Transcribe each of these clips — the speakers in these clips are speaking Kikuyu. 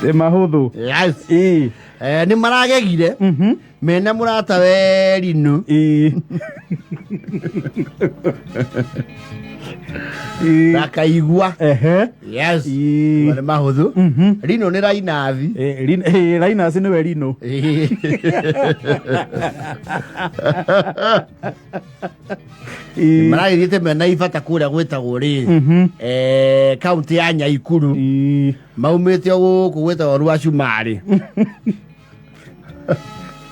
Nĩ mahũthũ. Yes. Ĩĩ. Nĩ maragegire mena mũrata we Rinu. Ĩĩ. Ĩĩ. Na Kaigua. Ehe. Yes. Ĩĩ. Nĩ mahũthũ. Rino nĩ Rainathi. Ĩĩ, Rainathi nĩwe Rino. Ĩĩ. Ĩĩ. Maragĩthiĩte mena ibata kũrĩa gwĩtagwo rĩ kaunti ya Nyaikuru. Ĩĩ. Maumĩte o gũkũ gwĩtagwo Rwacumarĩ.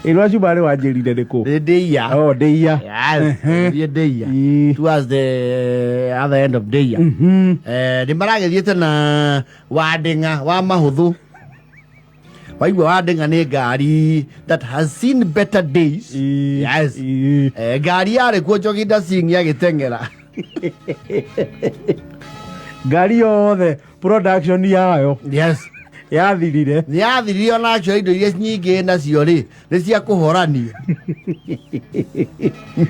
Ĩĩ, Rwacumarĩ wanjĩrire nĩ kũ? Nĩ Ndĩia. Oh, Ndĩia. Yes, thiĩ Ndĩia. Ĩĩ. Towards the other end of Ndĩia. Nĩ maragĩthiĩte na Wandĩng'a wa mahũthũ. Waigua Wandĩng'a nĩ ngari that has seen better days. Ĩĩ. Yes. Ĩĩ. Ngari yarĩ kuo Joginda Singh agĩteng'era. Ngari yothe production yayo Yes. yathirire. Nĩ yathirire onacio indo iria nyingĩ nacio rĩ nĩ cia kũhorania.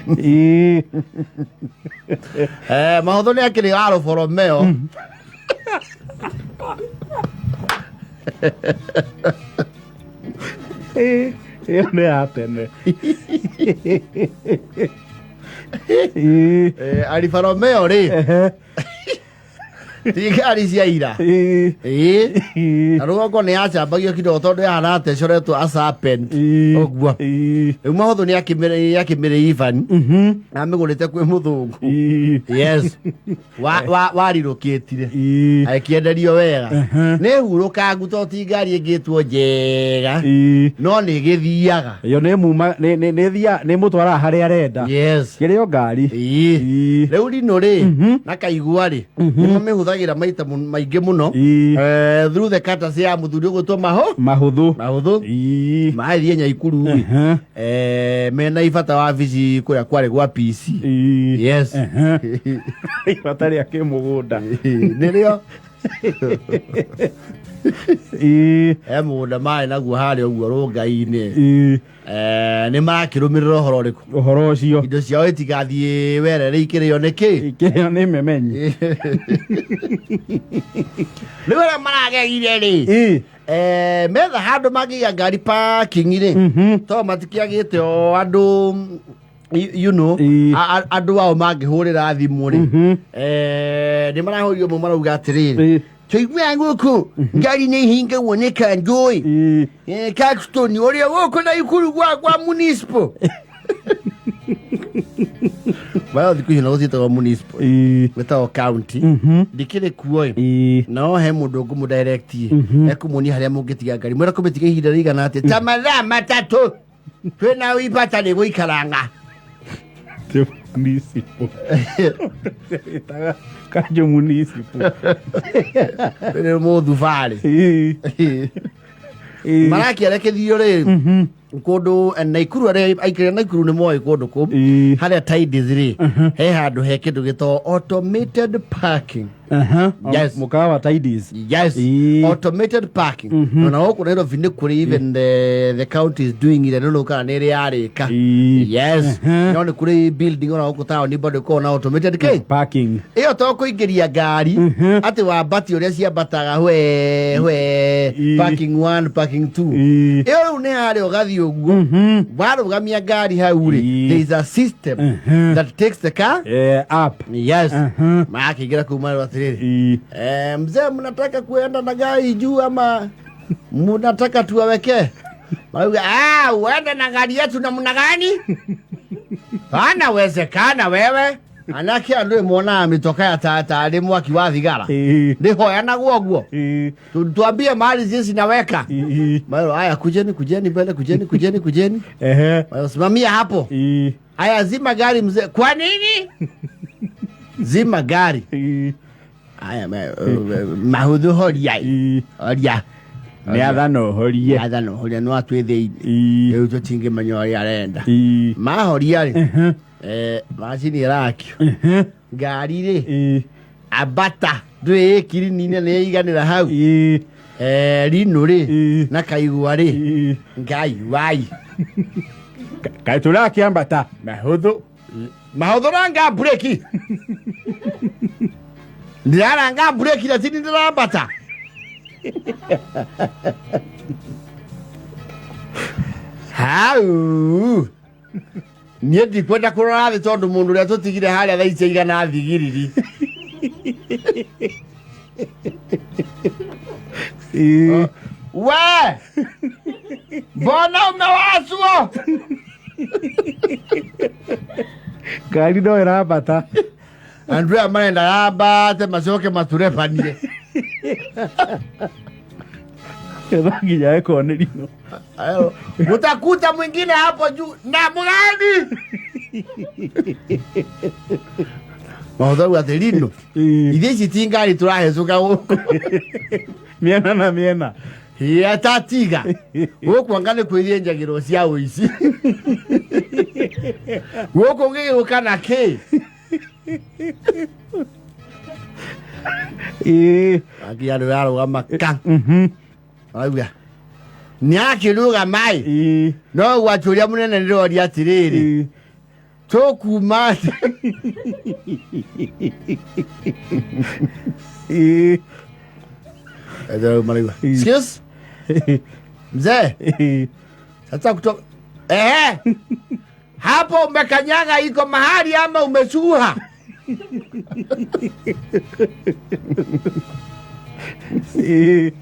Ĩĩ. Mahũthũ nĩ akĩrĩ wa Alfa Romeo. Ĩĩ, ĩyo nĩ ya tene. Ĩĩ. Alfa Romeo rĩ Ehe. ti ngari cia ira. Ĩĩ. Ĩĩ. Ĩĩ. Na rũgongo nĩ yacambagio kidogo tondũ yahana ta ĩcoretwo a serpent. Ĩĩ. Ũguo. Ĩĩ. Rĩu mahũthũ nĩ akĩmĩrĩ Ivan. Amĩgũrĩte kwĩ mũthũngũ. Ĩĩ. Yes. Warirũkĩtire. Ĩĩ. Agĩkĩenderio wega. Nĩ hurũkangu to ti ngari ĩngĩtwo njega. Ĩĩ. No nĩ ĩgĩthiaga. Ĩyo nĩ muma nĩ nĩ nĩ thia nĩ mũtwaraga harĩa arenda. Yes. Kĩrĩ o ngari. Ĩĩ. Ĩĩ. Rĩu rino rĩ na Kaigua rĩ nĩ mamĩhũthagĩra maita maingĩ mũno. Ĩĩ. Through the courtesy ya mũthuri ũgwĩtwo maho Mahũthũ. mahũthũ. Ĩĩ. Magĩthiĩ Nyaikuru rĩ mena ibata wabici kũrĩa kwarĩ gwa PC. Ĩĩ. Yes. Ibata rĩa kĩmũgũnda. Nĩrĩo Ĩĩ. he mũgũnda marĩ naguo harĩa ũguo rũngai-inĩ. Ĩĩ. Nĩ marakĩrũmĩrĩra ũhoro ũrĩkũ? Ũhoro ũcio. Indo ciao itigathiĩ werere ikĩrĩo nĩ kĩ? Ikĩrĩo nĩ memenyi. Rĩu arĩa maragegire rĩ Ĩĩ. Metha handũ mangĩiga ngari parking rĩ to matikĩagĩte o andũ Ĩĩ. andũ ao mangĩhũrĩra thimũ rĩ nĩ marahũrire ũmwe marauga atĩrĩrĩ, tũiguaga gũkũ ngari nĩ ihingagwo nĩ kanjũĩ. Caxton ũrĩa gũkũ na ikuru gwa municipal. Bayo thikũ ici na gũciĩtagwo municipal, gwĩtagwo county, ndikĩrĩ kuo ĩ. No he mũndũ ũngũmũ-direct ekũmuonia harĩa mũngĩtiga ngari, mwĩra kũmĩtiga ihinda rĩigana atĩa, ta mathaa 3 twĩna ibata nĩ gũikaranga. Ti municipal. Ĩtaga kanjũ municipal. Nĩ mũthubarĩ. Ĩĩ. Marakĩarekithio rĩ kũndũ Naikuru, arĩa aikari a Naikuru nĩ moĩ kũndũ kũu harĩa Tides rĩ, he handũ he kĩndũ gĩtagwo automated parking. Yes. Mũkawa Tides. Yes. Automated parking. Ona gũkũ Nairobi nĩ kũrĩ, even the county is doing it. I don't know kana nĩ ĩrĩ yarĩka. Yes. No nĩ kũrĩ building ona gũkũ taũni bado ĩkoragwo na automated kĩ Parking. Ĩyo to kũingĩria ngari atĩ wambati ũrĩa ciambataga hwe hwe, parking one, parking two. Ĩyo rĩu nĩ harĩa ũgathiĩ ũguo warũgamia ngari hau rĩ, there is a system that takes the car App. Yes. Makĩingĩra kuu marĩ atĩrĩrĩ, mzee, mnataka kuenda na gari juu ama mnataka tuwawekee? Marauga, ah, uende na gari yetu namna gani? Panawezekana wewe? Anake andũ monaga mĩtoka ya tarĩ mwaki wa thigara. Nĩhoyanagwo ũguo. Tuambie mahali sisi naweka. Mayo, haya, kujeni, kujeni mbele, kujeni, kujeni, kujeni. Mayo, simamia hapo. Haya, zima gari mzee. Kwa nini? Zima gari. Haya, mahũthũ horia. Horia. Nĩ athana ũhorie. Athana ũhoria no atwĩ thĩinĩ. Rĩu tũtingĩmenya ũrĩa arenda. Mahoria rĩ, macini ĩrakio. Ngari rĩ, ambata ndũĩ ĩkirinine nĩ ĩiganĩra hau. Rino rĩ, na Kaigua rĩ, Ngai wai. Kaĩ tũrakĩambata mahũthũ? Mahũthũ, ranga mburĩki. Ndĩraranga mburĩki lakini ndĩrambata. Hau niĩ ndikwenda kũrora thĩ tondũ mũndũ ũrĩa tũtigire harĩa thaa ici aigana thigiriri. Ĩĩ. We mbona umewaswo? Ngari no ĩrambata. Andũ aya marenda yambate macoke maturebanie. No nginya ĩkorwo nĩ rino. Ayo, mutakuta mwingine hapo juu na mgani maũthau atĩ rino. Ĩĩ. Ithe ici ti ngari tũrahĩtũka gũkũ. Mĩena na mĩena. Yatatiga gũkũ anga nĩ kwĩthĩnjagĩrwo cia ũici gũkũ ngĩgĩũka na kĩ. Ĩĩ. Akia andũ yarũgama ka. Arauga nĩ akĩrũgama ĩ. Ĩĩ. No gwatĩ ũrĩa mũnene ndĩroria atĩrĩrĩ. Ĩĩ. Tũkuma atĩ. Ĩĩ. Andũ marauga, "Excuse mzee." Ĩĩ. Sasa kutoka ehe hapo umekanyaga iko mahali ama umesuha? Ĩĩ.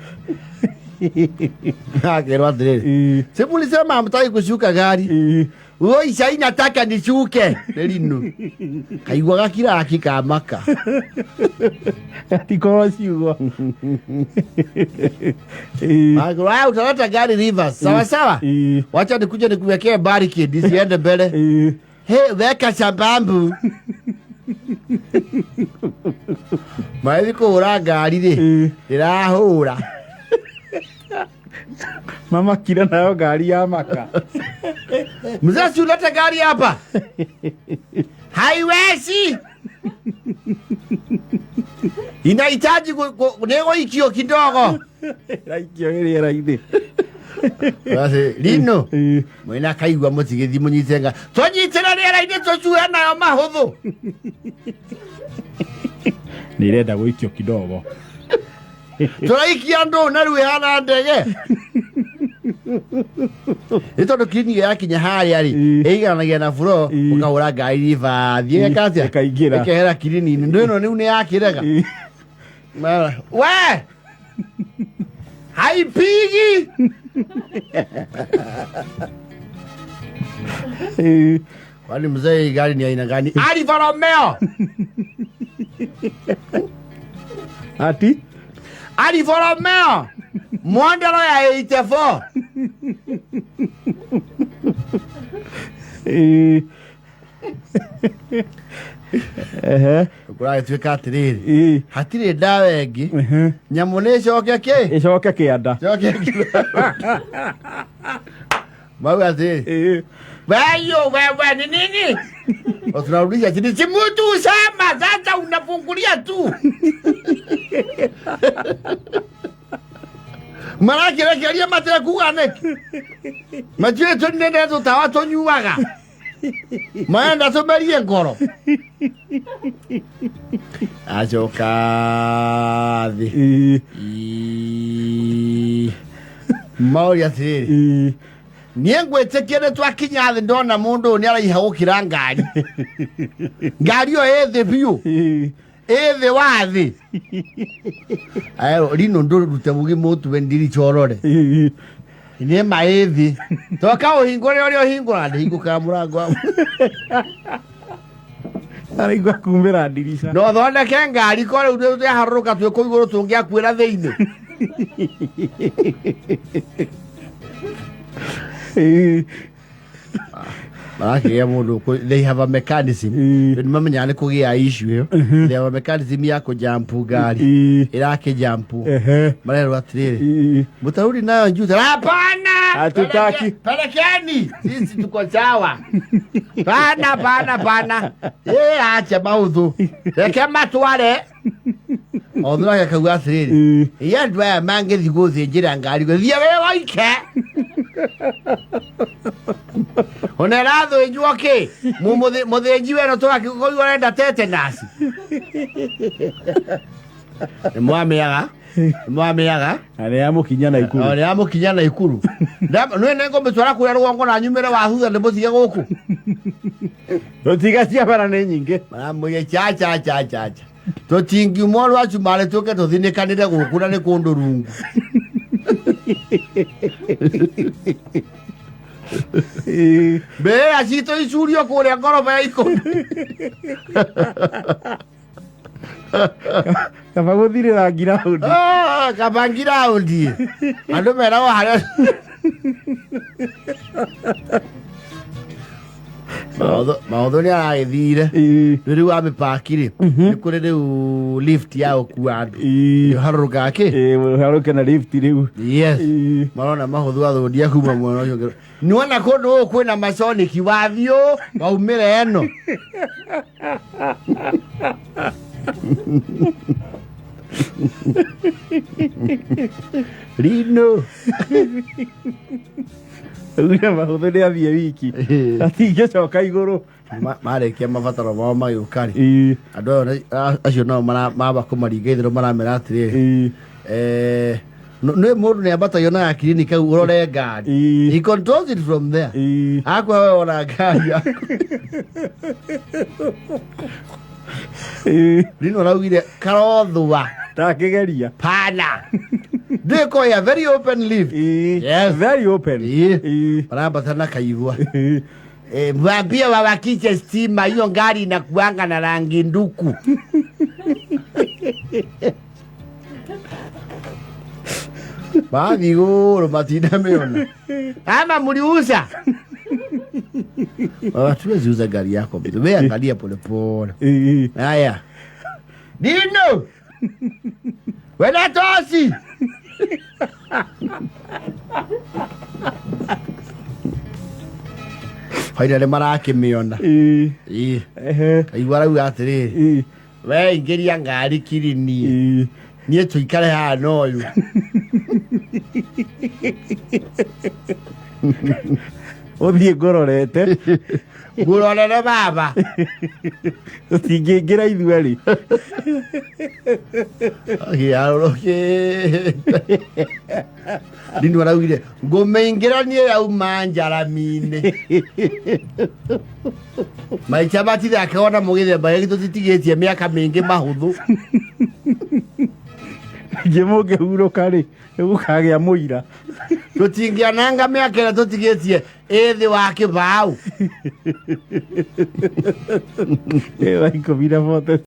Akerwo atĩrĩrĩ, Ĩĩ. si mulisema hamtaki kushuka gari? Ĩĩ. Woi sai nataka nishuke rino kaigua gakiraki kamaka. Gatikorwo ciugo. Ĩĩ. Akerwo, utaleta gari rivers sawa sawa. Ĩĩ. Wacha nikuje nikuwekee barricade isiende mbele. Ĩĩ. He weka sambambu mathi kũhũra ngari rĩ. Ĩĩ. Ĩrahũra. Mamakire nayo ngari ya maka. Mzee, si ulete gari hapa, haiwezi, inahitaji nĩgũikio kidogo. Ĩraikio rĩera-inĩ. Basi, rino. Ĩĩ. Mwena kaigua mũtigĩthi mũnyite nga tũnyitĩre rĩera-inĩ tũcuhe nayo mahũthũ. Nĩ ĩrenda gũikio kidogo. Tũraikia ndũ na rĩu ĩhana ndege nĩ tondũ kiriniki yakinya harĩa rĩ. Ĩĩ. Ĩigananagia na buro. Ĩĩ. Ũkahũra ngari ribathi ĩgeka atĩa? Ĩkaingĩra. Ĩkehera kirini-inĩ ndũ ĩno rĩu nĩ yakĩrega. Ĩĩ. Mara, we haipigi. Ĩĩ. Kwani mzee, hii gari ni aina gani? Alfa Romeo. Ati? Alfa Romeo mwondero ya 84. Ĩĩ. Ehe. Kũragĩtuĩka atĩrĩrĩ, Ĩĩ. hatirĩ ndawa ĩngĩ. Ehe. Nyamũ nĩ ĩcoke kĩ. Ĩcoke kĩanda. Coke mau atĩrĩrĩ. Ĩĩ. Weyo wewe ni nini? Tunarudisha chini, si mtu usema sasa unafungulia tu. Marakirekeria matekuga nĩkĩ? Matiũĩ tũnene tũtawa tũnyuaga. Marenda tũmerie ngoro. Acoka thĩ. Ĩĩ. Ii. Maũria atĩrĩrĩ. Ĩĩ. Niĩ ngwĩtĩkia nĩ twakinya thĩ ndona mũndũ ũyũ nĩ araiha gũkĩra ngari ngari ĩyo ĩ thĩ biũ. Ĩĩ. Ĩ thĩ wa thĩ. Ayo rino ndũrute mũgi mũtwe ndiricorore. Ĩĩ. Nĩ ma ĩ thĩ toka ũhingũre ũrĩa ũhingũra ndĩhingũkaga mũrango wa. Araigua kumĩra ndirica. No thondeke ngari ko rĩu nĩ yaharũrũka twĩ kũu igũrũ tũngĩakuĩra thĩinĩ. Ĩĩ. Marakĩgĩa mũndũ they have a mechanism. Ĩĩ. Nĩ mamenyaga nĩ kũgĩa issue ĩyo. They have a mechanism ya kũjampu ngari. Ĩĩ. Ĩrakĩjampu. Ehe. Marerwo atĩrĩrĩ, Ĩĩ. mtarudi nayo juu. Hapana. Hatutaki. Pelekeni, sisi tuko sawa. Pana pana pana acha mauthu reke matware mauthu nake akauga atĩrĩrĩ, Ĩĩ. ĩ andũ aya mangĩthiĩ gũthĩnjĩra ngari thiĩ wĩ waike ona ĩrathĩnjwo kĩ. Mũthĩnji weno tũgakĩkoigua ũrenda tetenasi nĩ mwamĩaga. Mwamĩaga. Na nĩ yamũkinya na ikuru. Nĩ yamũkinya na ikuru. Nĩ nĩngũmĩtwara kũrĩa rũgongo na nyumĩre wa thutha ndĩmũtige gũkũ. Tũtiga cia bara nĩ nyingĩ. Maramwĩra cha cha cha cha cha. Tũtingiuma rwa cumarĩ tũke tũthinĩkanĩre gũkũ na nĩ kũndũ rungu. Mbĩrĩra citũ icurio kũrĩa ngoroba ya 10. Kaba gũthirĩra ngiraundi. Ah, kaba ngiraundi. Andũ meragwo harĩa maũthũ nĩ aragĩthire. Rĩu wamĩpaki rĩ, nĩ kũrĩ rĩu lift ya gũkua andũ. Harũrũkaga kĩ? Harũke na lift rĩu. Yes. Marona mahũthũ athũndia kuma mwena ũcio ũngĩ. Nĩwona kũndũ gũkũ kwĩna maconiki wathiũ waumĩra ĩno. Rino. Ugire mahũthũ nĩ athiĩ wiki. Atingĩcoka igũrũ. Marĩkia mabataro mao magĩũka rĩ. Andũ acio nao mamba kũmaringa itherũ maramera atĩrĩrĩ. Nĩ mũndũ nĩ ambatagio na gakirini kau ũrore ngari. He controls it from there. Akwa we ona ngari yaku. Rino araugire karothua. Ndakĩgeria. Pana. Ndĩko ya very open lift. Yes. Very open. Marambata na kaigua. Mwambie wawakiche stima hiyo ngari inakuanga na rangi nduku. Bathi igũrũ matinamĩona. Ama mliuza. Hatuwezi uza gari yako. Wewe angalia pole pole. Haya. Dino. Wena tosi. Finally marakĩmĩona. Kaigua arauga atĩrĩrĩ. We ingĩria ngari kirini. Niĩ tũikare haha na ũyũ. Ũthiĩ ngũrorete. Ngũrorere baba. Tũtingĩingĩra ithuerĩ. Akĩarũrũkĩte. Ndini araugire ngũmĩingĩra niĩ yauma njarami-inĩ. Maica matithake ona mũgĩthemba gĩkĩ tũtitigĩtie mĩaka mĩingĩ mahũthũ. Ningĩ mũngĩhurũka rĩ, nĩgũkagĩa mũira. Tũtingĩananga mĩaka ĩrĩa tũtigĩtie ĩthĩ wa kĩbaũ. Ĩ wa 10 na 40.